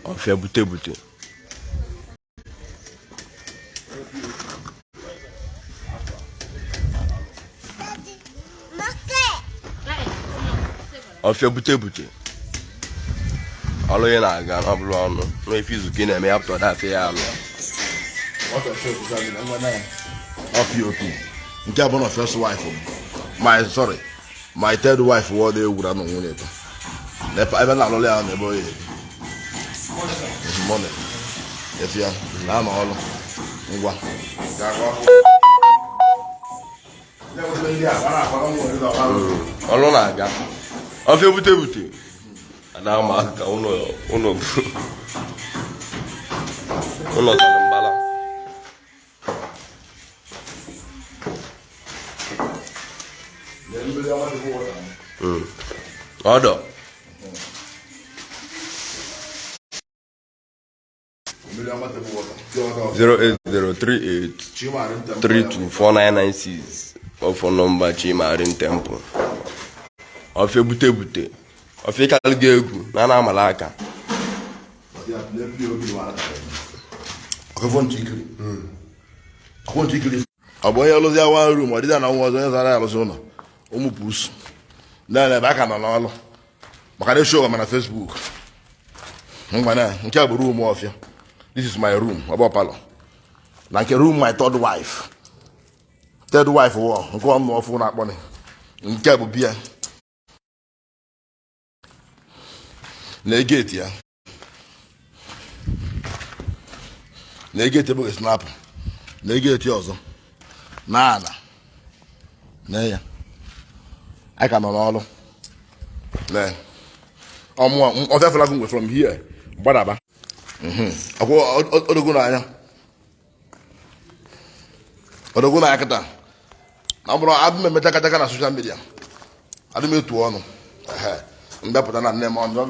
Ọfịa bute bute. Ọfịa bute bute. Ọlụ ya na-aga ọ bụrụ ọnụ n'ife izu ka ị na-eme ya pụta ọda afịa ya alụ. Ọ POP nke a bụ na first wife m, my, sorry, my third wife wọ dị egwura na nwunye ebe ebe na-alụlụ ya na ebe onye money efi ya na-anọ ọlụ ngwa. Ọlụ na-aga ọfịa bute bute ada ama aka ụlọ ụlọ ụlọ tara mbala. Ọdọ. 08038324996 ọ phone number Chimarin Temple. Ọfịa bute bute. Ọfịa ịkalụ gị egwu na ana amala aka. Ọ bụ onye lụzi one room ọ dịda na nwa ọzọ onye zara ya alụsị ụlọ ụmụ pusu na ebe aka nọ n'ọlụ maka na show ma na Facebook. Ngwa, na nke a bụ room ọfịa. This is my room. Ọ bụ parlour na nke room my third wife. Third wife wọ nke ọnụ ọfụ na-akpọ nke bụ bia na gate ya na gate ebe ga-esi na-apụ na gate ọzọ na ana na ya. Anyị ka nọ n'ọrụ na ọmụọ ọfịa flag nwe from here gbadaba ọkwụ odogo n'anya, odogo n'anya kịta na ọ bụrụ adị m emecha kacha na social media, adị m etu ọnụ mbịapụta na nne m ọnụ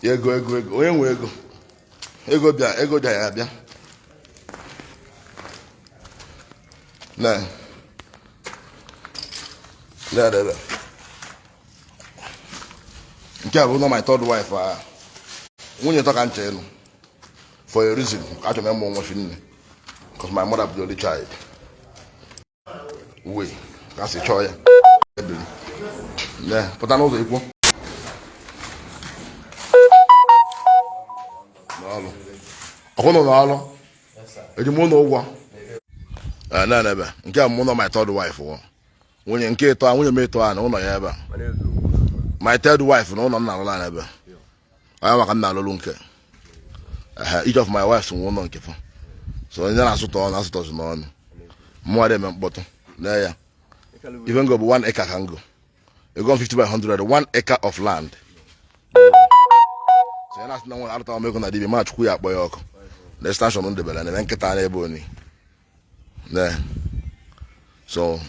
ego ego ego. Onye nwe ego, ego bịa, ego bịa ya bịa na na na nke a bụ nọ my third wife a. Nwunye tọ ka nche ịnụ for a reason. Achọrọ m ịmụ nwa nne because my mother bụ the only child wee ka si chọọ ya ebili ne pụta n'ụzọ ikwu n'ọlụ ọkwụnụ n'ọlụ eji m ụlọ ụgwọ na ebe nke a mụ nọ my third wife wụ nwunye nke ịtọ, nwunye m ịtọ a na ụlọ ya ebe a. My third wife na ụlọ nna alụla na ebe onye maka nna alụlụ nke. Each of my wives nwe ụlọ nke fa, so onye na-asụtọ ọnụ asụtọzi n'ọnụ mmụọ eme mkpọtụ na ya. Ife ngo bụ 1 acre ka ngo ego 50 by 100, 1 acre of land. So ya na-asị na nwere arụta m ego na dibia ma Chukwu ya akpọ ya ọkụ na extension m debere na nkịta n'ebe oni na. So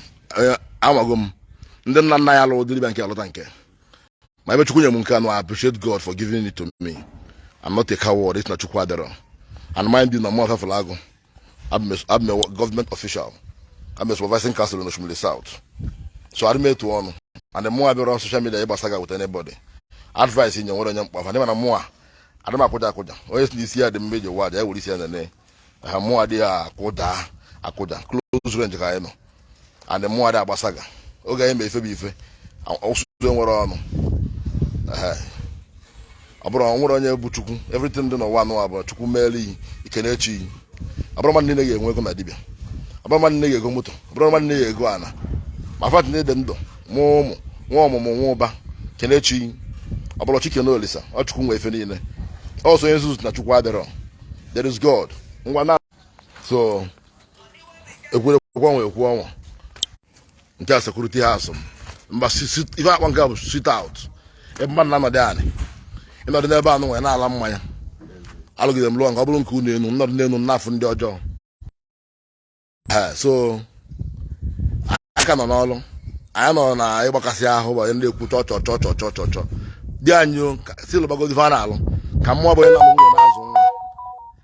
amago m ndị nna nna ya lụrụ dibia nke alụta nke ma ebe Chukwu nye m nke anụ. I appreciate God for giving it to me. I'm not a coward. It's na Chukwu adịrọ. And mind you, na mụ afafụla agụ, abụ m government official. I'm a supervising council in Oshimili South, so adị m etu ọnụ. And mụ abịara social media ịgbasa with anybody. Advice inye nwere onye mkpa afa ndị mana mụ a adị m akwụja akwụja. Onye si n'isi ya dị mma eji wa aja ya were isi ya nene ha. Mụ adịghị akwụda akwụja. Close range ka anyị nọ. And mụ adịghị agbasaga oge anyị ma ife bụ ife ọsụsụ nwere ọnụ. Ọ bụrụ nwere onye bụ Chukwu, everything dị n'ụwa anụ abụọ Chukwu meelu iyi ikenechi iyi. Ọ bụrụ mmadụ niile ga-enwe ego na dibịa, ọ bụrụ mmadụ niile ga-ego moto, ọ bụrụ mmadụ niile ga-ego ana ma fat ndị dị ndụ mụọ ụmụ nwa ọmụmụ nwa ụba kenechi. Ọ bụrụ Chike na Olisa ọ Chukwu nwe ife niile. Ọsọ onye nzuzu na Chukwu adịrọ. There is God. Ngwa na so ekwurekwu ọnwa ekwu ọnwa nke a security house m mba. Ife akpa nke a bụ sit out ebe mmadụ na-anọdị anị ịnọdụ n'ebe anụ nwere na-ala mmanya. Alụgide m lụọ nke ọ bụrụ nke unu enu nnọdụ n'elu nnafụ ndị ọjọọ. So aka nọ n'ọrụ anyị nọ na ịgbakasị ahụ bụ ndị ekwu chọ chọ chọ chọ chọ chọ chọ di anyị si lụbagodi ife a na-alụ ka mmụọ bụ onye na-alụ nwunye na-azụ nwa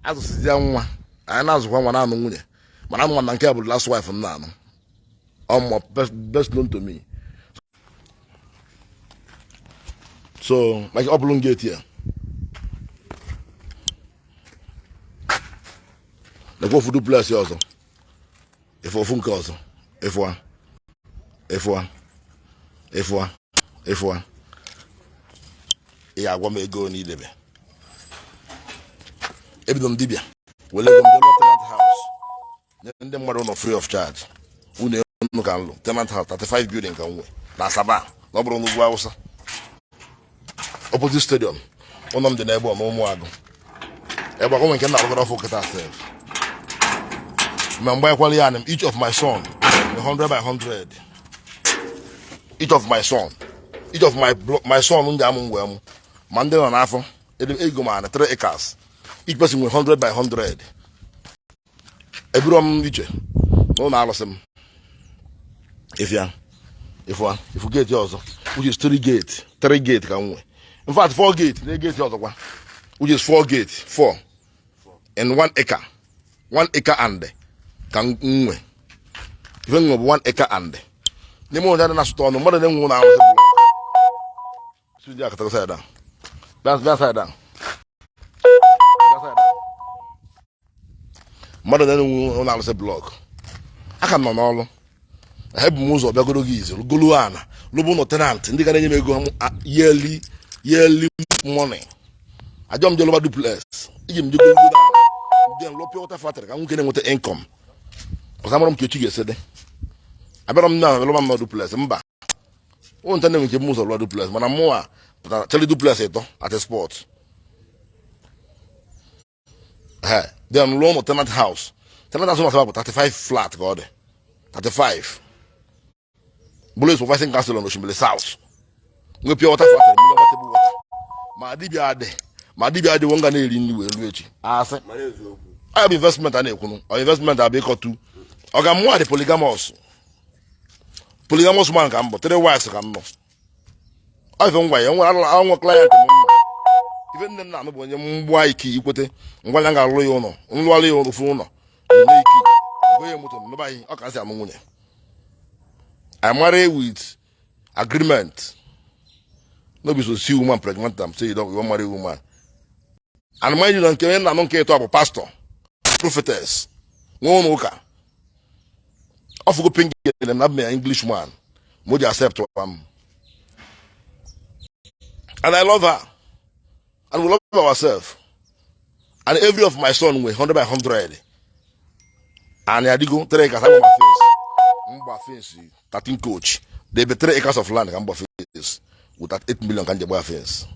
azụsizie nwa. Anyị na-azụkwa nwa na-anụ nwunye mana anụ na nke a bụ last wife m na-anụ ọmụ best known to me. So like ọ bụrụ ngeti ya Nekwa ofu duplex ọzọ, ịfụ ofu nke ọzọ, ịfụa, ịfụa, ịfụa, ịfụa. Ị ga-agwa m ego na idebe. Ebido m dibịa were ego m jee lụọ tenant house, nye ndị mmadụ ụlọ free of charge. Unu enu ka nlụ tenant house, 35 building ka m nwe na Asaba, na ọ bụrụ n'ugwu Awụsa, opposite stadium. Ụlọ m dị n'ebe ọ na Ụmụagụ, ebe ọgụ nke na-arụgara ọfụ kịta sef. Ma mgbe ekwala ya, m each of my son 100 by 100, each of my son, each of my son ndị amụ ngwe mụ, ma ndị nọ n'afọ ego, ma na 3 acres, each person nwere 100 by 100. Eburu m iche n'ụlọ alụsị m. Ịfịa, ịfụa, ịfụ gate ọzọ, which is three gate, three gate ka m nwe. In fact, four gate na gate ọzọkwa, which is four gate, four in 1 acre, 1 acre and ka m nwe. Ife nwe bụ 1 acre and n'ime ụlọ ndị na-asụta ọnụ mmadụ na-enwe ụlọ arụsị block. Studio akataka side down. That side down. That side down. Mmadụ na-enwe ụlọ arụsị block. Aka m nọ n'ọrụ, ebu m ụzọ bịagoro gị izu golu ana lụbụ ụlọ tenant, ndị ga na-enye m ego yearly, yearly money. Ajọ m jelụba duplex, iji m jegolo ana ndị lụọ pure water factory ka nwoke na-enweta income ọzọ. Amara m ka echi ga-esi dị. Abịara m na lụba m na duplex, mba, ụmụ nta na-enwe nke m ụzọ lụọ duplex, mana mụnwa pụtara chọrọ duplex ịtọ at a spot. Ee, then lụọ ụlọ tenant house. Tenant house masaba bụ 35 flat ka ọ dị, 35 bụrụ supervising council na Oshimili South, nwe pure water factory, mmiri ọma, table water. Ma dibịa adị, ma dibịa adịwo nga na-eri nri wee ruo echi. Asị ọ bụ investment a na-ekwunu, ọ investment abụ ịkọtu. Ọ ga mụnwa dị polygamous, polygamous man ka m bụ. Three wives ka m nọ. Ọ ife ngwa ya nwere anwụ client m nọ. Ife nne m na-anụ bụ onye mgbu ike ikwete ngwa ya ga-alụ ya ụlọ, nlụọlụ ya ofu ụlọ nne ike ogonye moto nnụba anyị. Ọ ka si amụ nwunye. I marry with agreement, no be so see woman pregnant am, say you don, you wan marry woman. And mind you, na nke onye na-anụ nke ịtọ bụ pastor, prophetess, nwe ụlọ ụka. Ọ fụgo pingin na abụ ya English man mo ji accept am, and I love her and we love ourselves, and every of my son nwe 100 by 100 and adigo 3 acres. Agba fence, mgba fence 13 coach. There be 3 acres of land ka mgba fence with that 8 million ka nje gba fence.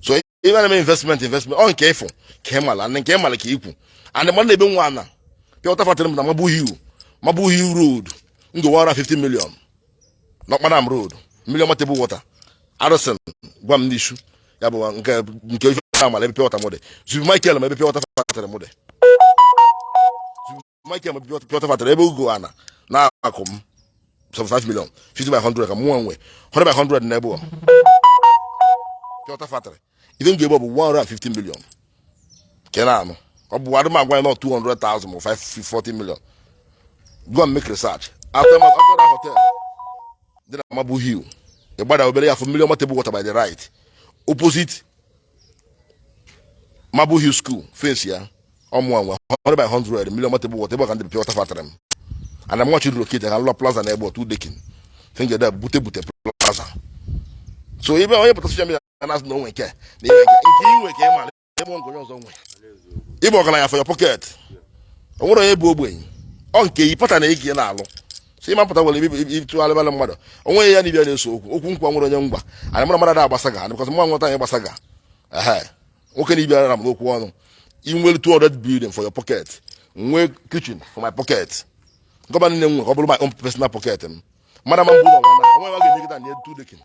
So even na investment, investment ọ nke ịfụ ka ị mala, nke ị mala ka ikwu. And mmadụ na-ebe nwa ana pure water factory m na Marble Hill, Marble Hill Road, ngo 150 million n'Ọkpanam Road, million table water. Arụsịn gwa m n'ishu ya bụ nke ife amala ebe pure water mụ dị. Zubi Michael ma ebe pure water factory mụ dị. Zubi Michael ma ebe pure water factory ebe ugo ana na-akụ m 75 million, 50 by 100 ka mụ nwe, 100 by 100 na ebe ọ pure water factory. Ife m ga-ebe ọ bụ 150 million ka ị na-anụ. Ọ bụ adịm agwa ya nọ 200,000 ma 540 million. Go and make research. After that hotel dị na Marble Hill, ị gbada obere ya for million table water by the right, opposite Marble Hill School, fence ya ọmụ nwe 100 by 100, million table water. Ebe ka ndị pure water factory m, and I'm watching relocate ka lụọ plaza na ebe otu dekin fengede bute bute plaza. So ebe onye pụta social media na-asị na onwe nke na inwe nke inwe ka ị mara ebe nke onye ọzọ nwe. Ịbụ ọgaranya for your pocket, o nwere onye bụ ogbenye. Ọ nke yi pụta na ike na-alụ so ịma pụta nwere ịtụgharịbalị mmadụ onwe ya na ibia na-eso okwu okwu nkwa. Nwere onye ngwa anyị mara mmadụ agbasa ga because mma nweta anyị gbasa ga ehe nwoke na ibia na m n'okwu ọnụ. Inwere 200 building for your pocket, nwee kitchen for my pocket. Gọvanọ nne m nwe ka ọ bụrụ my own personal pocket m. Mmadụ ama mbụ ụlọ nwe na onwe ya ga-emegide na two dekin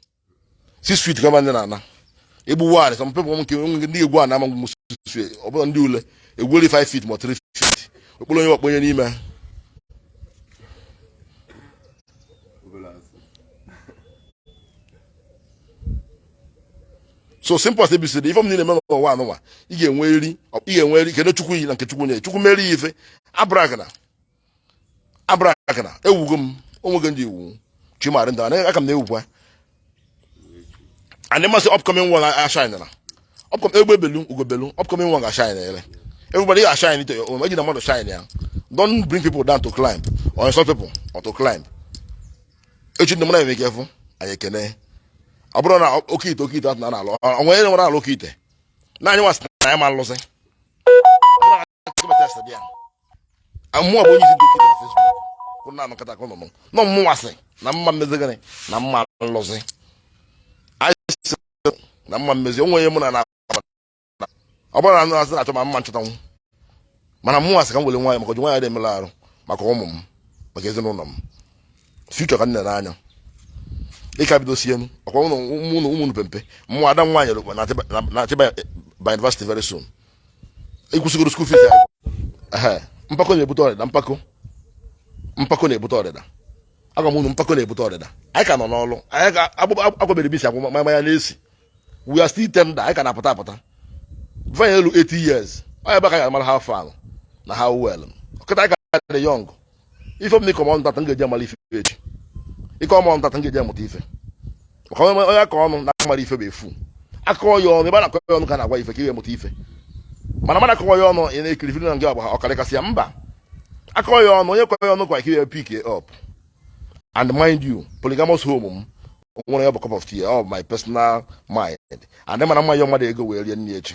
6 feet ka ndị na-ana egbu warị. Some people nke ndị egwu a na-ama mgbu 6 feet, ọ bụrụ ndị ule egwuori 5 feet ma 3 feet okporo onye wakponye n'ime. So simple as ABCD. Ife m niile eme n'ụwa anụnwa, ị ga-enwe eri, ị ga-enwe eri kene Chukwu yi na nke Chukwu nye Chukwu meri ya ife abrakana abrakana. Ewugo m onwego ndị iwu chimarị ndị aka m na-ewukwa and mmasị upcoming one ashine na upcoming egbe belu ugo belu upcoming one ga-ashine ele. Everybody are shine to your own. Imagine the mmadụ shine ya. Don't bring people down to climb or insult people or to climb. Echi ndị mụ na eme efu anyị ekene. Ọ bụrụ na oke ite atụ na alụ, onwe onye nwere alụ oke ite na anyị nwasị na anyị ma alụsị. Mmụọ bụ onye isi ndị oke ite na Facebook kwụ na anụkọta akụ nụnụ nọ. Mmụọ sị na mma mmezi gịnị na mma nlụsị. Anyị sị na mma mmezi onwe onye mụ na na ọ bụrụ na asị na-achọ ma mma nchọtanwu, mana mmụọ sị ka m were nwayọ maka oji nwayọ dị emela arụ, maka ụmụ m, maka ezinụlọ m, future ka m na anya. Ịka bido sie enu ọkwa ụmụ ụmụ ụmụ pempe mmụọ. Ada m nwaanyị na-achịba by university very soon. Ịkwụsịgoro school fees ya. Mpako na-ebute ọdịda. Mpako, mpako na-ebute ọdịda. Agwa m unu, mpako na-ebute ọdịda. Anyị ka nọ n'ọlụ anyị ka agbabere bisi akwụ mmanya na-esi. We are still tender. Anyị ka na-apụta apụta before elu 80 years. Ọ ebe ka anyị ga-amara how far na how well. Kịta anyị ka dị young. Ife m na ịkọ ọnụ tata, m ga-eji amara ife echi. Ịkọ ọmụ tata, m ga-eji amụta ife, maka onye aka ọnụ na amara ife bụ efu. Akọ ya ọnụ ebe a na-akọ ya ọnụ ka na-agwa ife ka ị mụta ife, mana mmadụ akọwa ya ọnụ, ị na-ekiri film na nke agba ọkarịkasị ya mba. Akọ ya ọnụ, onye kọ ya ọnụ kwa ka ị pick it up. And mind you, polygamous home m nwere ya bụ cup of tea of my personal mind and mana mma ya mmadụ ego wee rie nri echi.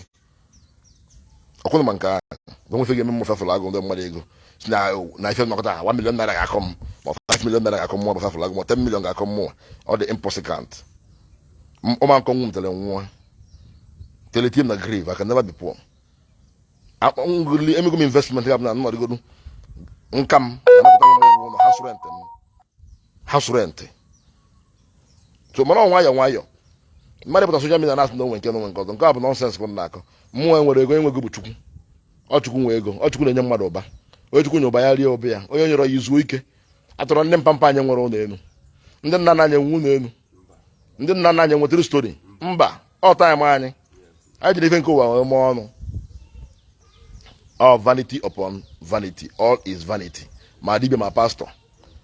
Ọkwụnụ ma nke ahụ nwefe ga-eme mmụfe fụrụ agụ ndị mmadụ ego si na ife nnọkọta 1 million naira ga-akọ m, ma 5 million naira ga-akọ mmụọ, bụ fafụrụ agụ, ma 10 million ga-akọ mmụọ. Ọ dị impossible. Ụma nkọ nwụ m tere nwụọ teletim na grave. I can never be poor. Emego m investment ga bụ na nnọdịgodu nka m anapụtara m ụgwọ ụlọ, house rent m, house rent. So mana ọ nwayọọ nwayọọ. Mmadụ pụta social media na-asị na onwe nke na onwe nke ọzọ, nke a bụ nonsense bụ na-akọ. Mmụọ nwere ego, enwego bụ Chukwu. Ọ Chukwu nwe ego. Ọ Chukwu na-enye mmadụ ụba. Onye Chukwu nye ụba, ya rie ụba ya. Onye nyere ya izuo ike. Atọrọ ndị mpampa anyị nwere ụlọ elu, ndị nna nna anyị enwe ụlọ elu, ndị nna nna anyị nwetara story mba. Ọ time anyị, anyị jiri ife nke ụwa wee mụọ ọnụ. All vanity upon vanity, all is vanity. Ma dibịa ma pastọ,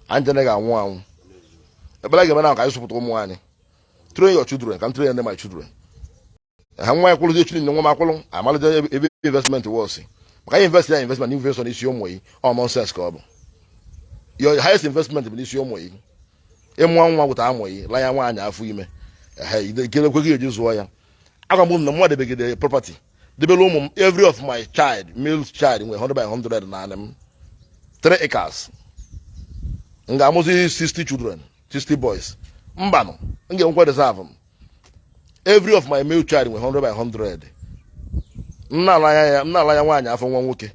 anyị jere ga-anwụ anwụ. Ekpere ga-eme na ka anyị sụpụta ụmụ anyị. Train your children ka m train my children. Ha nwa ya kwụrụzi echi niile, nwa m akwụrụ amalite ebe investment wọsị, maka anyị invest ya investment, invest n'isi ụmụ yi. Ọ nonsense ka ọ bụ. Your highest investment bụ n'isi ụmụ yi. Ịmụọ nwa wụta amụ yi lanya nwaanyị afọ ime ehe gị eji zụọ ya. Agwa m na mmadụ debegide property debere ụmụ m. Every of my child, male child, nwere 100 by 100 na anị m, 3 acres. M ga-amụzi 60 children, 60 boys? Mbanụ, m ga-enwekwa reserve m. Every of my male child nwere 100 by 100. M na-ala ya, m na-ala ya nwaanyị afọ nwa nwoke,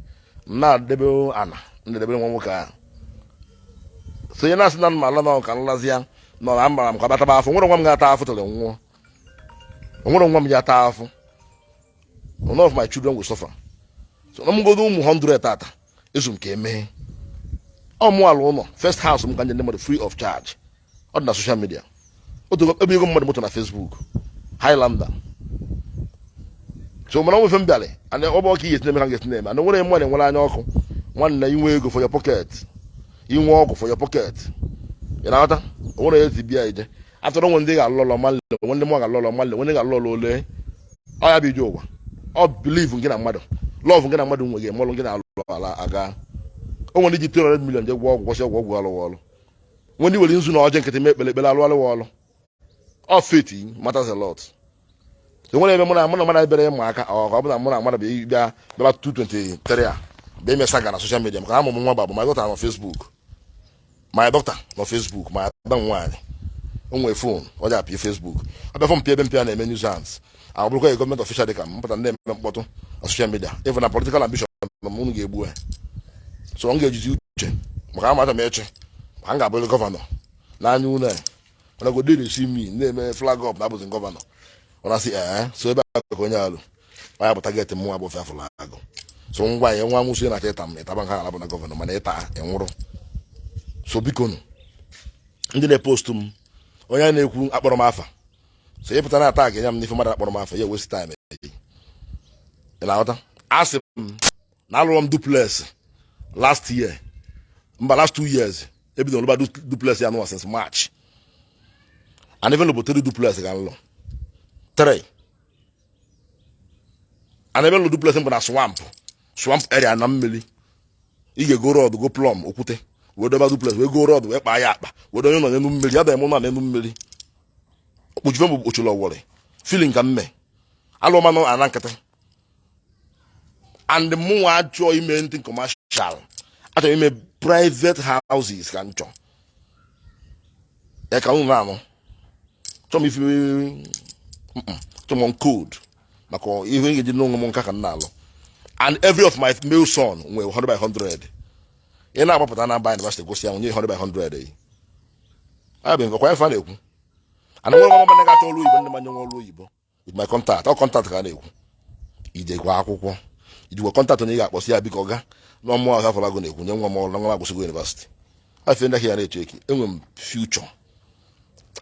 m na-adebe ana m na-edebere nwa nwoke ahụ. So onye na-asị na m ala na ka nlazi ya nọ na mara m ka bataba afọ nwere nwa m ga-ata afọ tụrụ nwụọ. Onwere nwa m ji ata afọ. None of my children will suffer. So na mgodo ụmụ 100 tata ezu m ka emee. Ọ mụ ala ụlọ first house m ka ndị mmadụ free of charge. Ọ dị na social media. Otu ebe ego mmadụ moto na Facebook Highlander. So mana nwefe m bịara and ọ bụ ọka ihe esi na-eme ka m ga-esi na-eme. And nwere mmadụ nwere anya ọkụ. Nwanne, inwe ego for your pocket, inwe ọgwụ for your pocket, ị na-aghọta? O nwere ezi bịa ije atụrụ nwe ndị ga-alụ ụlọ mmalị, nwe ndị mụ ga-alụ ụlọ mmalị, nwe ndị ga-alụ ụlọ ole. Ọ ya bụ ije ụwa. Ọ believe gị na mmadụ, love gị na mmadụ nwe gị mọlụ gị na-alụ ala aga. O nwere iji 300 million je gwọ ọgwụ, gwọsị ọgwụ, ọgwụ alụghị ọlụ. Nwe ndị were nzu na ọjị nkịtị mee ekpere, ekpere alụ alụghị ọlụ. Ọ faith matters a lot. So nwere ebe mụ na mmadụ bịara ịma aka. Ọ ka ọ bụ na mụ na mmadụ bịa bịa 223 a bịa ime saga na social media, maka amụ m nwa bụ my daughter nọ Facebook, my daughter nọ Facebook, my ada nwaanyị o nwere phone, ọ ji apịa Facebook, ọ bịa fọ mpịa ebe mpịa na-eme nuisance. Ọ bụrụkwa ya gọọmenti official dị ka m pụta na-eme mkpọtụ na social media, even na political ambition m unu ga-egbu ya. So m ga-ejizi uche maka amata m eche maka m ga-abụrụ governor n'anya unu a. Mana go dey see me na-eme flag up na abụzi governor, ọ na-asị ee. So ebe a ka onye alụ ọ ya bụ target mụnwa bụ ofe afụla agụ. So ngwa ya nwa nwụsị na-achọ ịta m ịtaba nke ala bụ na governor, mana ịta ịnwụrụ. So biko nụ, ndị na-epost m, onye na-ekwu akpọrọ m afa, so ịpụta na attack ya m n'ife mmadụ akpọrọ m afa ya, waste time. Ị na-aghọta? Asị m na alụrụ m duplex last year, mba, last 2 years. Ebidoro lụba duplex ya nụwa since March, and even bụ three duplex ka nlụ, three. And ebe nlụ duplex m bụ na swamp. Swamp area na mmiri, ị ga-ego rod, go plumb okwute, wee doba duplex, wee go rod, wee kpaa ya akpa, wee donye nọ n'elu mmiri. Ya da eme ụlọ n'elu mmiri. Okpujife m bụ ochulu ọwọrị feeling ka mme alụmanụ ana nkịtị. And mụnwa achọọ ime anything commercial, achọrọ ime private houses ka m chọọ ya ka unu na-anụ. Chọọ m ife, chọọ m code maka ihe m ga-eji n'onwe m nka ka m na-alụ. And every of my male son nwere 100 by 100. Ị na-agbapụta na mba university, gosi ya nye 100 by 100. Yi ya bụ nkwa ife a na-ekwu. Ana nwere nwa ndị ga-achọ ọrụ oyibo, ndị manye nwe ọrụ oyibo with my contact. Ọ contact ka a na-ekwu. Ijekwa akwụkwọ, ijikwa contact onye ị ga-akpọsị ya, biko ga n'ọmụ ahụ afọlago na-ekwu nye nwa m ọrụ na nwa m agwụsịgo university. Afọ ndị ya na-eche eke enwe m future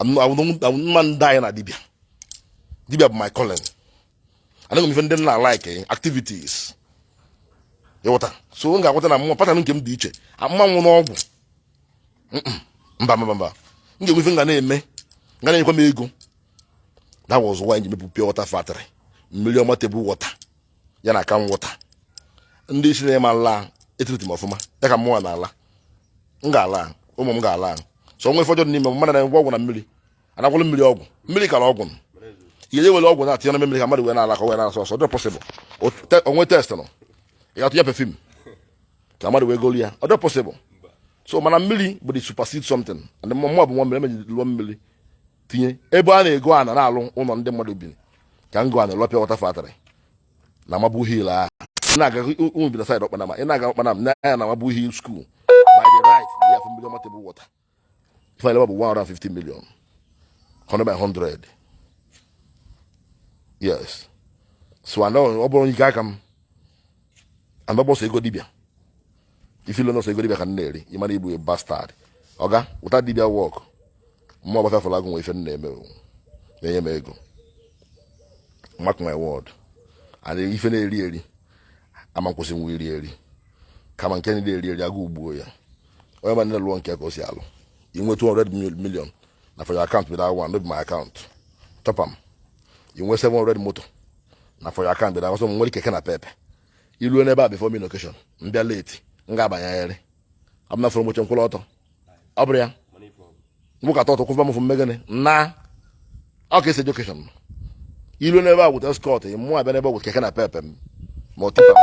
mma. Ndị anyị na dibịa, dibịa bụ my calling. Anaghị m ife ndị nna like activities, ịghọta? So m ga-akwụta na mmụọ pattern nke m dị iche. Mmanwụ n'ọgwụ, mba, mba, mba. M ga-enwe ife m ga na-eme, m ga na-enyekwa m ego. That was why m ji mepụ pure water factory, mmiri ọma, table water ya na can water. Ndị isi na-eme ala etiriti m ọfụma ya ka mmụọ na-ala. M ga-ala, ụmụ m ga-ala. So nwe ife ọjọọ dị n'ime m. Mmadụ na-egwe ọgwụ na mmiri, anakwụlụ mmiri ọgwụ, mmiri kara ọgwụ. Ị ga ewere ọgwụ na-atinye na mmiri ka mmadụ wee na-ala, ka o wee na-asọ ọsọ? Ọ dị possible? Onwe test nọ, ị ga-atụ ya perfume ka mmadụ wee golu ya? Ọ dị possible? So mana mmiri bụ the supersede something, and mmụọ bụ nwa mmiri. Emeji lụọ mmiri tinye ebe a na-ego ana na-alụ ụlọ ndị mmadụ bi ka ngo ana lụọ pure water factory na Mabu Hill. A na-aga ụmụ bi na side Ọkpanama, ị na-aga Ọkpanam na ya na Mabu Hill School, by the right ya afụ mmiri ọma, table water. Ife anyị bụ 150 million, 100 by 100. Yes, so and ọ bụrụ ike aka m and ọ bọsọ ego dibịa. Ifilo nọsọ ego dibịa ka m na-eri, ịmara igbu bastard. Ọga wụta dibịa work mmụọ gbafịa fọlagụ nwe ife m na-eme o na-enye m ego. Mark my word, and ife na-eri eri ama nkwụsị nwa iri eri, kama nke na-eri eri agụ ugbuo ya. Onye ma lụọ nke ka o si alụ. Inwe 200 million na for your account, with that one no be my account, chop am. Inwe 700 moto na for your account, with that one. Nwere keke na pepe iruo n'ebe a before me location mbịa late, m ga-abanyegharị abụna fọrọ moche nkwụrụ ọtọ. Ọ bụrụ ya mgbụkata ọtọ kwụfa m fụ mmegịnị na ọ ka esi education. Iruo n'ebe a wute escort mụ abịa n'ebe wute keke na pepe m ma ọ tipa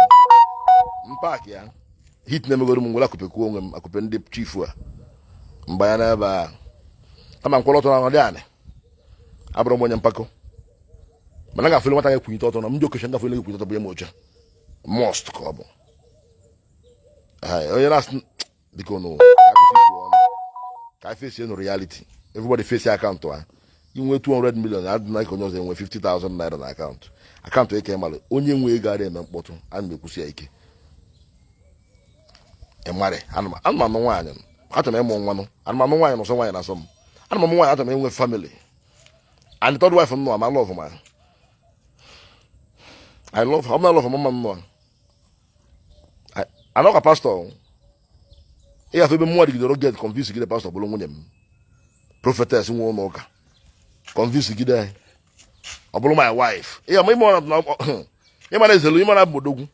m m park ya hit na-emegoro m ngwere akụpekwuo onwe m akụpe ndị chifu a mgbanya n'ebe a kama nkwụrụ ọtọ na ọdị anị. Abụrụ m onye mpako, mana m ga-afụle nwata ga-ekwunyite ọtọ na m ndị occasion gafele ekwunyite ọtọ bụ m oche must ka ọ bụ. Onye na-asị biko nụ ka anyị face no reality. Everybody face account ha. Inwe 200 million adị na ka onye ọzọ enwe 50,000 naira na account. Account eke mara onye nwe ego ara eme mkpọtụ. Ana m ekwusi ya ike. Ịmarị anụmanụ nwaanyị, achọrọ m ịmụ nwanụ. Anụmanụ nwaanyị na ụsọ nwaanyị na-asọ m. Anụmanụ nwaanyị, achọrọ m inwe family. And the third wife m nọ ama love ma I love her. I'm not love mama m nọ anọ ka pastor. Ịgafe ebe mmụọ dịgidere get confuse gide pastor bụrụ nwunye m, prophetess nwe ụlọ ụka confuse gide ọ bụrụ my wife. Ịma na ezelu, ịma na bụ odogwu,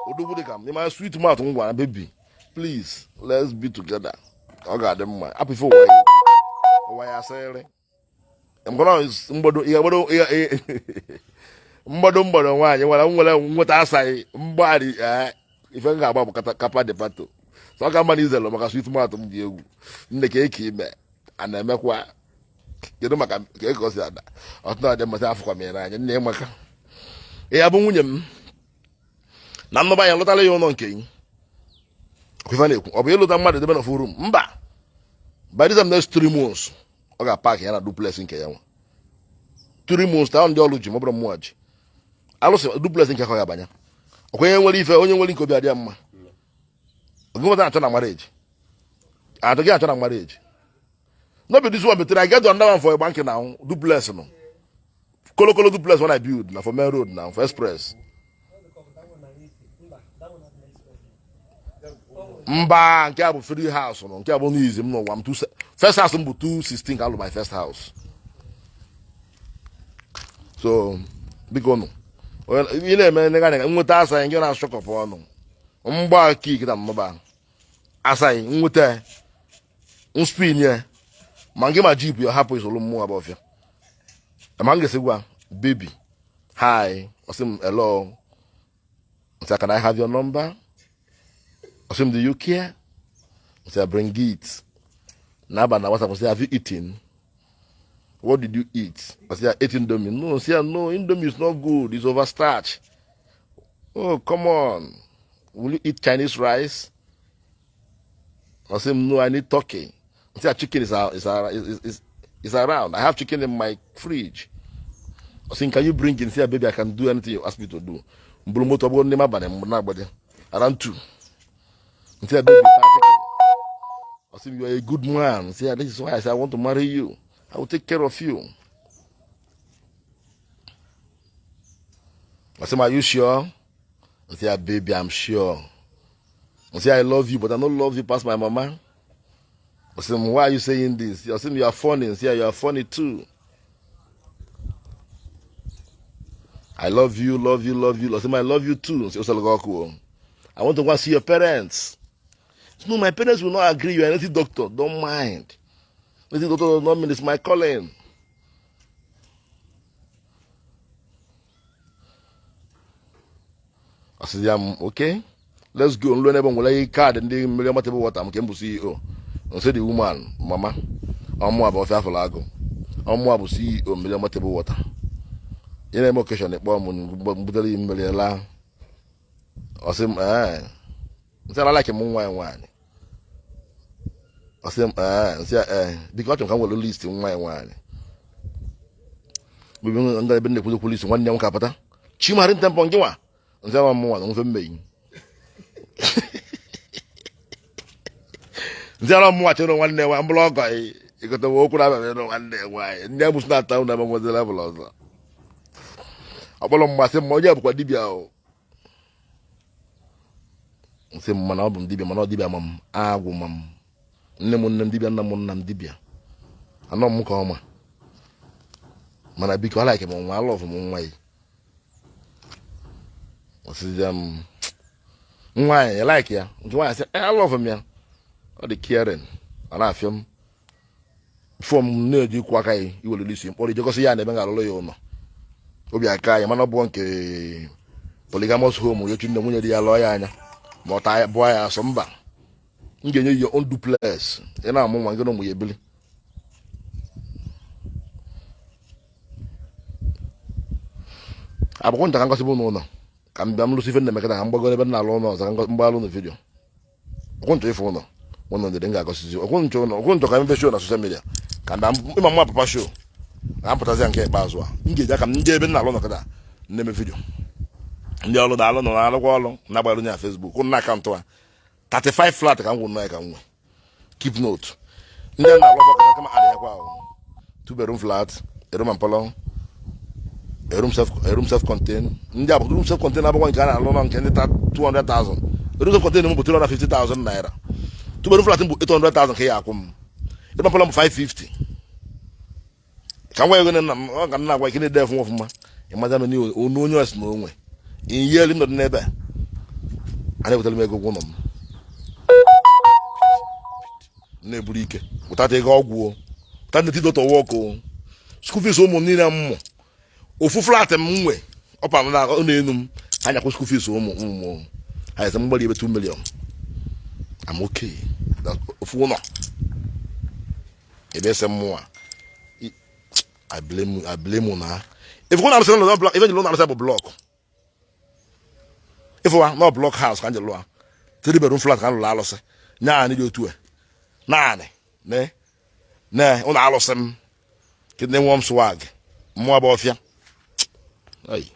odogwu dị ka m. Ịma sweet mouth m gwara, "Baby, please, let's be together." Ọ ga-adị mma. Apụ ife ụwa ya, ụwa ya asịrị mgbado mgbado mgbado mgbado nwaanyị nwere nwere nweta asaghị mgbari. Ife m ga-agba bụ kapa de pato. So ọ ka mma na izelo maka sweet mouth m dị egwu. Nne ka eke ime a na-emekwa, kedu maka ka eke o si ada ọtụtụ adị mmasị afụkwa m ya n'anya. Nne maka ya bụ nwunye m na nnọba ya lụtara ya ụlọ nke gị. Ife na-ekwu ọ bụ ịlụta mmadụ debe na room? Mba. By this time next 3 months, ọ ga-apak ya na duplex nke ya nwa. 3 months ta ndị ọlụ ji ma ọ bụrụ mmụọ ji alụsị duplex nke ka ọ ga-abanye. Ọkwa onye nwere ife, onye nwere nke obi adị ya mma. Oge nweta na-achọ na marriage, atọ gị achọ na marriage no be this one better. I get another one for bank now, duplex no kolokolo duplex one I build na for main road, now for express. Mba, that one not express. Mba, nke a bụ free house nọ. Nke a bụ n'izi m n'ụwa m two first house m bụ 216 ka alụ my first house. So biko nụ, Ị na-eme nega nega nweta asaghị gị na-asụkọpụ ọnụ mgba kik na mmụba asaghị nweta spin ya ma gị ma jip ya hapụ isolu mmụọ bụ ọfịa ma m ga-esi gwa baby hi, ọsị m hello, nsị, "Can I have your number?" Ọsị m, "Do you care?" Nsị, "Bring it." Na-aba na WhatsApp, sị, "Have you eaten? What did you eat?" I say, "I ate Indomie." "No," say, "no, Indomie is not good. It's overstarch. Oh, come on. Will you eat Chinese rice?" I say, "No, I need turkey." I say, "Chicken is around. I have chicken in my fridge." I say, "Can you bring it?" Say, "Baby, I can do anything you ask me to do." Mbulu moto bụ ndị abalị m na-agbade around 2. I say, "Baby, chicken." I say, "You are a good man." I say, "This is why I say I want to marry you. I will take care of you." I say, "Are you sure?" I say, "Baby, I'm sure." I say, "I love you, but I don't love you past my mama." I say, "Why are you saying this?" I say, "You are funny." I say, "You are funny too. I love you, love you, love you." I say, "I love you too." I say, "I want to go and see your parents." "No, my parents will not agree. You are a native doctor. Don't mind. Native doctor does not mean it's my calling." I said, "I'm okay. Let's go." Nlo n'ebe nwere kaadị ndị mmiri ọma table water nke m bụ CEO. I said, "The woman, mama, ọmụ bụ ọfịa afọlọ agụ. Ọmụ bụ CEO mmiri ọma table water. Ị na-eme occasion ịkpọ m mbutere ya mmiri laa." Ọ sị m, "Ee." Nsị ala like m nwa ya nwaanyị. Ọ sị m, "Ee." Nsị ee, biko achọrọ m ka m were list nwa ya nwaanyị. Mgbe m nga ebe na-ekwuzi list nwanne ya nwoke apụta. Chimari ntempọ nke nwa. Nsị ama m nwa na nfe mmeyi. Nsị ala mụnwa chere nwanne ya mbụrụ ọgọ ịgote m okwu na-abịa nwanne ya nwaanyị. Ndị agbụsị na-ata ụna ebe nwezi level ọzọ. Ọkpọrọ mmasị m onye bụkwa dibịa o. Nsị m mana ọ bụ m dibịa, mana ọ dibịa ma m agwụ ma m nne m nne m dibịa, nna m nna m dibịa, anọ m ka ọma, mana biko alaike m nwa alọvụ m nwa ya. Ọsịzịa m nwaanyị ya like ya nke nwaanyị sị alọvụ m ya, ọ dị caring, ọ na-afịa m fọm na-eji kwụ aka ya iwelele isi mkpọrọ ijegosi ya na ebe m ga-alụlụ ya ụlọ obi aka ya, mana ọ bụ nke polygamous home ya nne nwunye di ya lụọ ya anya ma ọ taa bụọ ya asọ. Mba, m ga-enye ya own duplex, ị na-amụ nwa gị na ụmụ ya ebili. Akwụkwọ nta ka ngosi bụ n'ụlọ ka m bịa m lụsị ife nna-emekọta ka m gbago ebe m na-alụ ụlọ ọzọ ka mgbalụ ụlọ vidio ọkwụ nchọ ife ụlọ ụlọ ndịrị m ga-agọsizi ọkwụ nchọ ụlọ ọkwụ nchọ ka m mepe show na social media ka m bịa ịma mma papa show na m pụtazi ya. Nke ikpeazụ a m ga-eji aka m ndị ebe m na-alụ ụlọ kịta na-eme vidio ndị ọrụ na-alụ nọ na-alụkwa ọrụ na-agbara onye na Facebook na akaụntụ a 35 flat ka m gwụ nnọọ ka m nwe. Keep note, ndị a na-alụ ọkọ kama adịghịkwa ahụ two bedroom flat, a room and parlour, a room self, a room self contained. Ndị a bụ room self contained abụkwa nke a na-alụ nọ nke ndị ta 200,000. Room self contained m bụ 350,000 naira, two bedroom flat m bụ 800,000 ka ya akwụ m, room and parlour m bụ 550 ka m gwa ego nna m ọ ka m na-agwa ike na-ede ọfụma ọfụma ịmaza m onu onye ọsị na onwe ihe elu nọdụ n'ebe a a na-ewetara m ego ụgwọ ụlọ m na-eburu ike wụtata ego ọgwụ o wụtata ndị dọta wọk o school fees ụmụ m niile m mụ ofu flat m nwe ọpa m na enu m anyakwa school fees ụmụ ụmụ ha ese mgbali ebe 2 million. I'm okay. Ofu ụlọ ebe ese mmụọ I blame, I blame na if ụlọ arụsị ụlọ block ife ji ụlọ arụsị bụ block ifụwa na block house ka m ji lụọ three bedroom flat ka m lụrụ alụsị naanị dị otu a naanị ne ne ụlọ alụsị m kedu na-enwe m swag mmụọ bụ ọfịa ayi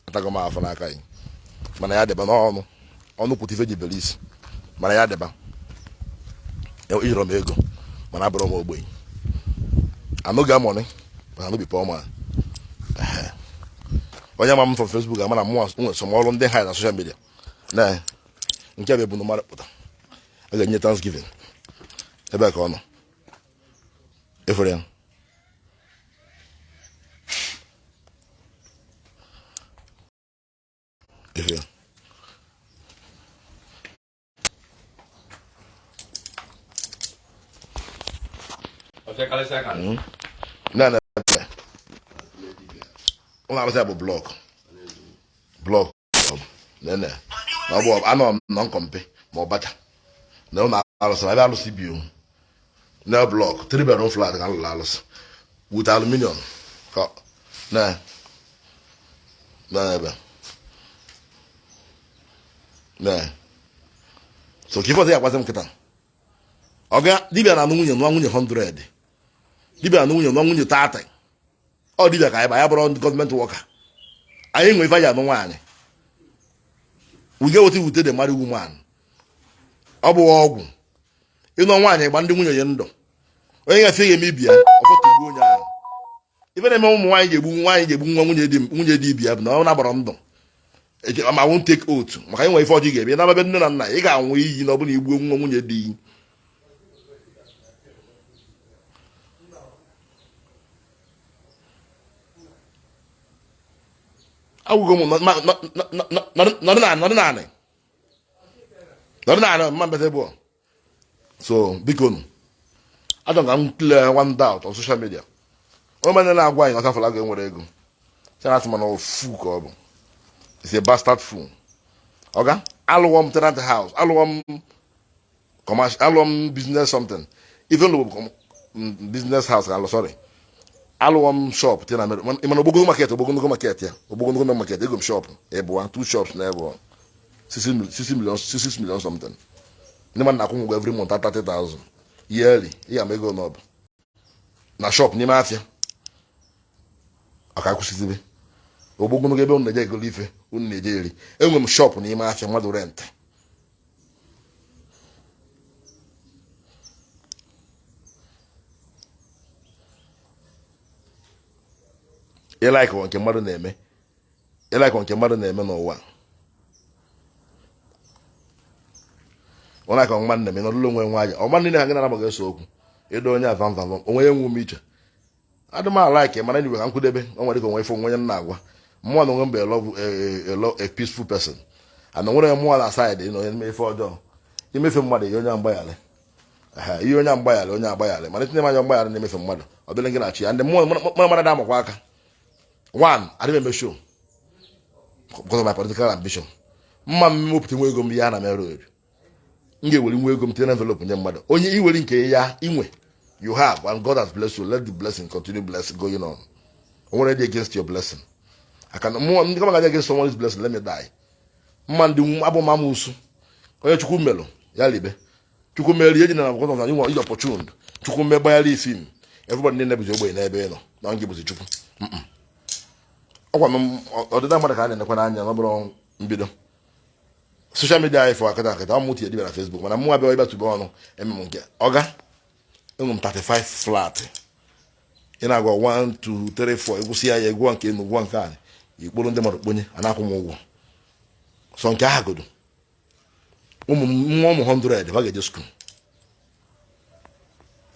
atago m afọ n'aka yi mana ya deba n'ọnụ ọnụ kwute ife ji bere isi mana ya deba ijiri m ego mana abụrụ m ogbenye. I no get money, but I no be poor man. Onye ma m from Facebook ama na mụ nwe some ọrụ ndị ha na social media na nke bụ ebunu mmadụ pụta a ga-enye Thanksgiving ebe a ka ọ nọ efere ya. Ife na na ụlọ arụsị bụ block block nene na ọ bụ anọ m na nkọmpe ma ọ bacha na ụlọ arụsị ebe alụsị bi na block 3 bedroom flat ka alụrụ alụsị with aluminium ka na na ebe na so ka ife ọzọ ya agwazi m kịta ọga dibịa na-anụ nwunye nụọ nwunye 100 dibịa na nwunye nụọ nwunye 30 ọ dibịa ka anyị ba ya bụrụ government worker anyị nwe ife anyị anụ nwaanyị we get wetin we take dey marry woman ọ bụ ọgwụ ịnụ nwaanyị gba ndị nwunye ya ndụ onye ga-efe ya eme ibi ya ọfọtugbuo onye ahụ ife na-eme ụmụ nwaanyị ga-egbu nwaanyị ga-egbu nwa nwunye di ibi ya bụ na ọ na-agbara ndụ ma won't take oath maka inwe ife ọjọọ ga-eme na be nne na nna ị ga-anwụ iyi na ọ bụrụ na igbuo nwa nwunye di agwụgo m nọdụ naanị nọdụ naanị mma mbete bụ so biko nụ achọrọ ka m clear one doubt on social media onye manya na-agwa anyị na Ọka Fọlagụ enwere ego sị na asị mana fool ka ọ bụ it's a bastard fool ọga alụwọ m tenant house alụwọ m commercial alụwọ m business something even though business house alụ sorry alụwọ m shop dị na mana ogbogogo market ogbogogo market ya ogbogogo market ego m shop ịbụa two shops na ebe 6 million 6 million something ndị mmadụ na-akwụ ụgwọ every month 30,000 yearly ị ga-ama ego n'ọbụ na shop n'ime afịa ọka kwụsịzibe ogbogogo ebe unu na-eje egolo ife unu na-eje eri enwe m shop n'ime afịa mmadụ rent ị like nke mmadụ na-eme ị like nke mmadụ na-eme n'ụwa ọ like mmadụ na-eme n'ọlụlụ onwe nwa aja ọma ndị na gị na-anabaghị eso okwu ịdọ onye avam vam onwe ya nwe ume iche adị m a-like mana anyway ka m kwudebe o nwere ka onwe ife onwe m na-agwa mmụọ na onwe m bụ a peaceful person and nwere mmụọ na side na onye ife ọjọọ imefe mmadụ ihe onye mgbaghara ihe onye mgbaghara onye agbaghara mana itinye m anya mgbaghara na-emefe mmadụ ọ dịrị gị na chi ya ndị mmụọ mmadụ na-amakwa aka one adịm eme show because of my political ambition mma m wepụta nwa ego m ya na mere m ga-ewere nwa ego m tinye na envelope nye mmadụ onye iwere nke ya inwe you have and God has blessed you let the blessing continue blessing going on o nwere dị against your blessing aka mmụọ ndị kama ga against someone's blessing let me die mma ndị abụ m amụsụ onye chukwu melụ ya libe chukwu mere ihe ji na because of na inwe opportune chukwu mee gbaghara isi m everybody niile bụzi ogbenye n'ebe ị nọ na ngị bụzi chukwu ọkwa m ọdịda mmadụ ka a na-enekwa n'anya na ọ bụrụ mbido social media anyị fụ akịta akịta ọ mụ tinye dibịa na Facebook mana mụ abịa ịbatụbe ọnụ eme m nke ọga enwe m 35 flat ị na-agwa 1 2 3 4 ịgwụsị ya ya egwuọ nke enu gwụọ nke anyị ikporo ndị mmadụ kponye a na-akwụ m ụgwọ sọ nke aha godo ụmụ nwa ụmụ 100 ha ga-eje school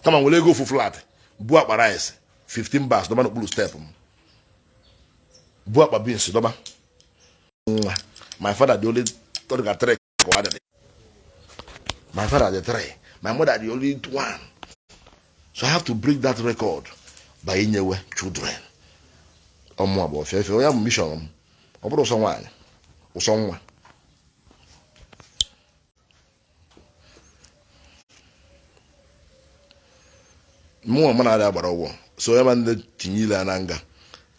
kama nwere ego ofu flat bu akpa rice 15 bags dọba n'okpuru step m bu akpa beans dọba nwa my father the only third three ka ọ dị my father the three my mother the only one so I have to break that record by inyewe children ọmụ abụọ ọfịa ife onye bụ mission m ọ bụrụ ụsọ nwaanyị ụsọ nwa mmụọ m na-adị agbara ụgwọ so onye ma ndị tinye ile ya na nga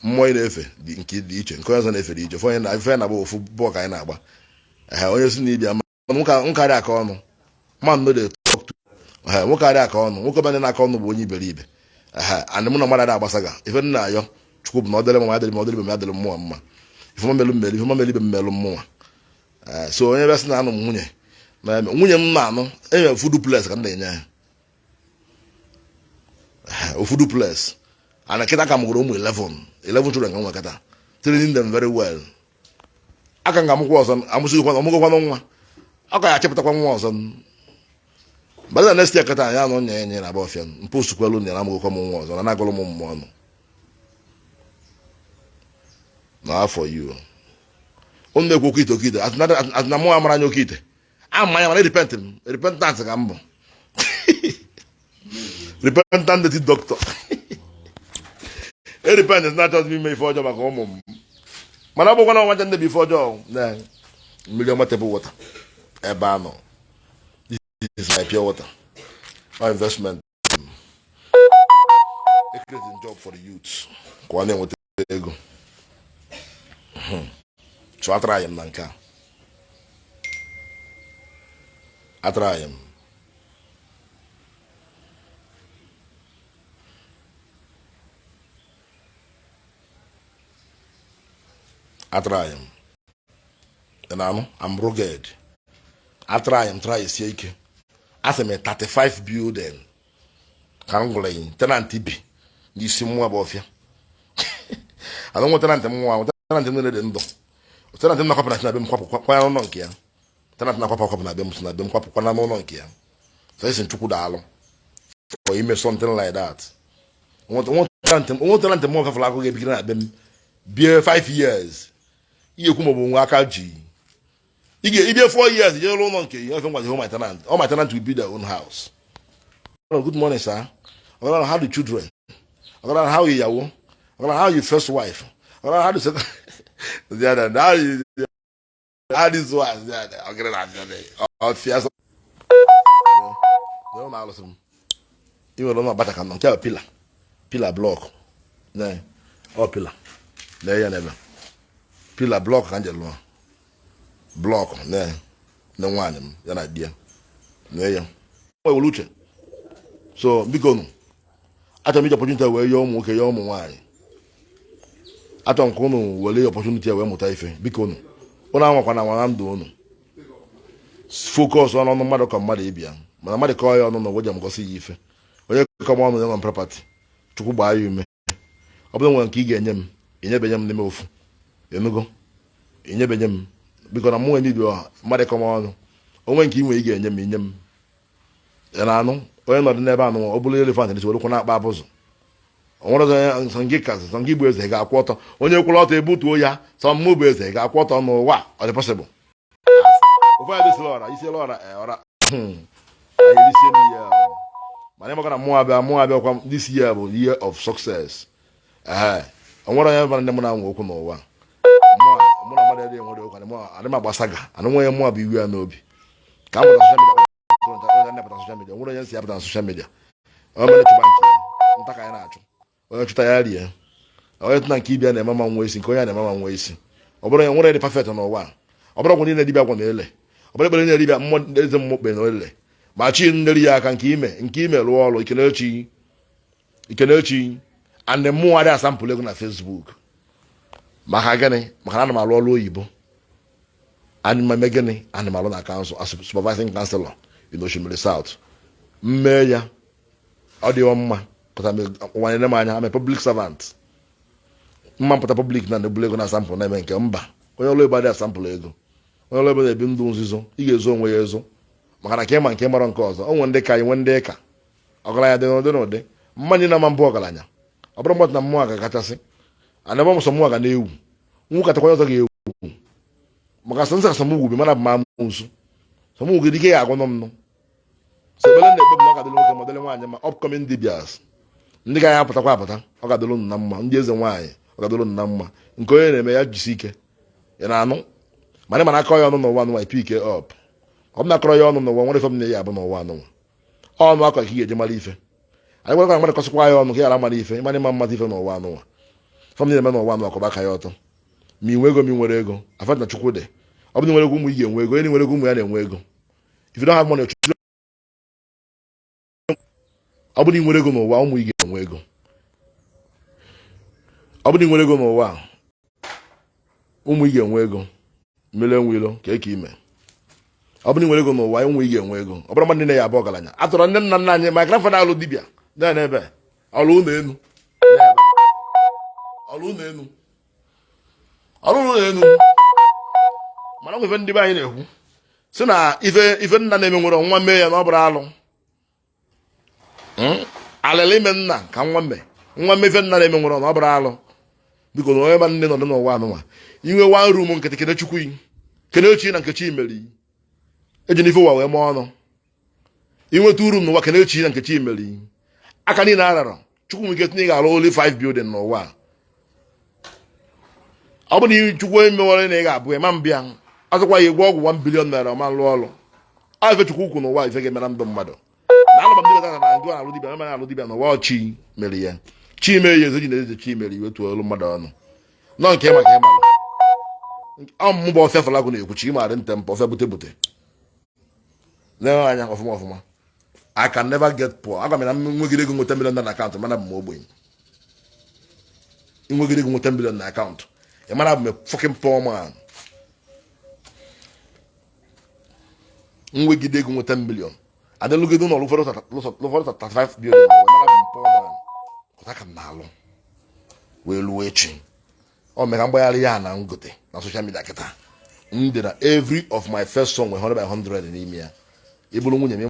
mmụọ ị na-efe dị nke dị iche nke onye ọzọ na-efe dị iche onye na ife na-agba ofu bọọlụ ka anyị na-agba ee onye si na ibia nwoke adị aka ọnụ man no dey talk to ee nwoke adị aka ọnụ nwoke ọbụla na-aka ọnụ bụ onye iberibe ee and mụ na mmadụ adị agbasaga ife nna ayọ chukwu bụ na ọ dịrị m ma adịrị m ọ dịrị m adịrị mmụọ mma ife mmelụ mmelu ife mmelụ ibe mmelụ mmụọ so onye bịa sị na anụ m nwunye nwunye m na-anụ enye ofu duplex ka m na-enye ya ofu duplex and kịta ka m gụrụ ụmụ 11 11 children ka m nwe kịta training them very well aka m ga-amụkwa ọzọ amụsịghịkwa ọmụgokwanụ nwa ọ ka ya achịpụtakwa nwa ọzọ bada next year kịta ya anọ nya nye na ọfịa mpostukwelu na amụgokwa m nwa ọzọ na na-agụrụ m mmụọ ọnụ na afọ you Unu na-ekwu oke ite, oke ite, atụna mụ amara anya oke ite ama ya, mana repent m, repentant ka m bụ, repentant native doctor. E repent na-achọzi m ime ife ọjọọ maka ụmụ m, mana ọ bụkwa na ọnwa ndị bụ ife ọjọọ na mmiri ọma, table water ebe a nọ. This is my pure water, my investment, creating job for the youth ka ọ na-enweta ego. So atara m na nke a, atara m atara m na-anụ. I'm rugged. Atara m try sie ike. Asị m 35 building ka m gwụrụ yi tenant bi n'isi mmụọ bụ ọfịa anụ nwe tenant m nwa. Tenant m niile dị ndụ. Tenant m na-akwapụ na si na be m kwapụ kwanya n'ụlọ nke ya. Tenant na-akwapụ akwapụ na be m si na be m kwapụ kwana n'ụlọ nke ya. So esi Chukwu daalụ for ime something like that. Nwe tenant m ọfafụla akụ ga-ebikiri na be m bie 5 years ihe ekwu maọbụ nwe aka ji ị ga-ibie 4 years jee rụọ ụlọ nke ya. Ofe ngwazi, my tenant, all my tenant will build their own house. Good morning, sir. Ọgara, how the children? Ọgara, how you ìyàwó? Ọgara, how you first wife? Ọgara, how the second, the other, how you, how this one, the other? Ọgara na ọfịa sọ na alụsị m. Ị nwere ụlọ abacha ka nọ nke a pillar, pillar block na ọ pillar na ya n'ebe pillar block ka m jere lụọ block na na nwaanyị m ya na di ya na ya were uche. So biko nụ, achọrọ m iji opportunity wee yọọ ụmụ nwoke, yọọ ụmụ nwaanyị. Achọrọ m ka ụnụ were opportunity wee mụta ife. Biko nụ, ụnụ anwakwana anwa na ndụ ụnụ focus ọnụ mmadụ ka mmadụ ịbịa, mana mmadụ kọọ ya ọnụ na ụwa m gosi ya ife. Onye kọm ọnụ ya nwe property, Chukwu gbaa ya ume. Ọ bụrụ nwere nke ị ga-enye m, enyebenye m n'ime ofu enugo, enyebenye m. Biko, na mụ nwe nibi mmadụ kọm ọnụ onwe nke ị nwere ị ga-enye m, inye m ya na anụ. Onye nọdụ n'ebe anụ ọ bụrụ elephant n'isi were ụkwụ na-akpa abụzụ. O nwere ọzọ sọ gị ka sọ gị bụ eze ga-akwụ ọtọ. Onye kwụrụ ọtọ ebutuo ya. Sọ mụ bụ eze ga-akwụ ọtọ n'ụwa, ọ dị possible? Ofu anyị dịsịla ọra isiela ọra ọra anyị erisie m ya, mana ịmaka na mụ abịa, mụ abịakwa. This year bụ year of success. Ee, o nwere onye mara ndị mụ na-anwe okwu n'ụwa. Mụ na mmadụ adịghị enwere okwu. Adị m agbasaga anụ nwe mụ bụ iwu ya n'obi ka m pụta social media. Onye pụta social media nwere onye nsị ya pụta na social media. Onye mere chụba nke ya nta ka anyị na-achụ. Onye chụta ya rie. Onye tụna nke ibia na-eme ma nwa isi, nke onye na-eme ma nwa isi. Ọ bụrụ onye nwere dị perfect n'ụwa, ọ bụrụ ọgwụ niile dibịa gwa na ele, ọ bụrụ ekpere niile dibịa mmụọ eze mmụọ kpe na ele, ma chi nleri ya aka nke ime, nke ime rụọ ọrụ. Ikenechi, ikenechi and mmụọ adịghị asampụlụ ego na Facebook. Maka gịnị? Maka na ana m alụ ọrụ oyibo. Ana m eme gịnị? Ana m alụ na council as supervising councilor in Oshimiri South. Mmee ya ọ dịghị mma pụta nwanyere m anya. I'm a public servant. Mma mpụta public na ebulu ego na asampụl na-eme nke mba. Onye ọrụ ebe adịghị asampụlụ ego. Onye ọrụ ebe na-ebi ndụ nzuzo. Ị ga-ezo onwe ya ezo, maka na ka ịma nke mara nke ọzọ. O nwere ndị ka anyị nwee ndị ka ọgaranya dị n'ụdị n'ụdị mmanya na ama mbụ ọgaranya. Ọ bụrụ mmadụ na mmụọ ga-akachasị ana ebe ọmụsọ mmụọ ga na-ewu nwụkatakwa ọzọ ga-ewu, maka sọ nsị asọmugwu bi mana bụ m amụsụ sọmugwu gị dike ya agwụ nụ m nụ. So ekpere na-ekpe bụ na ọ ga-adịrị nwoke ma dịrị nwaanyị, ma upcoming dibias ndị ga ya apụtakwa apụta, ọ ga-adịrị unu na mma. Ndị eze nwaanyị, ọ ga-adịrị unu na mma. Nke onye na-eme ya jisi ike ị na-anụ, mana ị mana akọ ya ọnụ n'ụwa anụnwa, pick up. Ọ bụ na akọrọ ya ọnụ n'ụwa nwere ife m na ya abụ n'ụwa anụnwa ọnụ akọ ka ị ga-eji mara ife. Anyị gwara mmadụ kọsịkwa ya ọnụ ka ị ghara mara ife. Ịmara ịma mmadụ ife n'ụwa anụnwa fọm na-eme n'ụwa anụnwa kọba aka ya ọtọ. Ma ị nwe ego, ma ị nwere ego, afọ na Chukwu dị. Ọ bụrụ na nwere ego, ụmụ ị ga-enwe ego. Onye nwere ego, ụmụ ya na-enwe ego. If you don't have money, ọ bụrụ na ị nwere ego n'ụwa, ụmụ ị ga-enwe ego. Ọ bụrụ na ị nwere ego n'ụwa, ụmụ ị ga-enwe ego. Mmiri enwe ilo ka eke ime. Ọ bụrụ na ị nwere ego n'ụwa, ụmụ ị ga-enwe ego. Ọ bụrụ mmadụ niile ya abụ ọgaranya. Atụrụ ndị nna nna anyị, my grandfather alụ dibịa na n'ebe ọlụ ụlọ elu, ọlụ ụlọ elu, ọlụ ụlọ elu. Mana ife ndị be anyị na-ekwu si na ife ife nna na-eme nwere nwa mee ya na ọ bụrụ alụ alịla ime nna ka nwa mee, nwa mee ife nna na-eme nwere na ọ bụrụ alụ. Biko, na onye ma nne nọdụ n'ụwa anụnwa, inwe one room nkịtị, kene Chukwu yi, kene chi na nke chi mere yi. Eji n'ife ụwa wee mee ọnụ. Inweta uru n'ụwa, kene chi na nke chi mere yi. Aka niile ararọ Chukwu nwere ike tinye, ga-alụ only 5 building n'ụwa a. Ọ bụ na Chukwu emewere na ị ga-abụ ya ma mbịa azụkwa ya egwu ọgwụ 1 billion naira ma lụọ ọrụ a. Ife Chukwu ukwu n'ụwa, ife ga-emere ndụ mmadụ na alụba m dibịa na ndụ alụ dibịa na alụ dibịa n'ụwa. Chi mere ya, chi mere ya, eze ji na eze chi mere iwetu olu mmadụ ọnụ nọ nke maka ịmalụ ọ mụ bụ ọfịa falagụ na-ekwu chi marị nte mpụ ọfịa bute bute na anya ọfụma ọfụma. I can never get poor. Agwa m na m nwegide ego nweta million na akaụntụ, mana bụ m ogbenye. Nwegide ego nweta million na akaụntụ, ị mara bụ m fucking poor man. Nwegide ego nweta million, adịlụgide ụlọ ụfọdụ 35 billion, mara bụ m poor man. Kọta ka m na-alụ wee luo echi. Ọ mere mgbagharị ya na ngote na social media kịta m dị na every of my first song nwere 100 by 100 n'ime ya. Ịbụrụ nwunye m.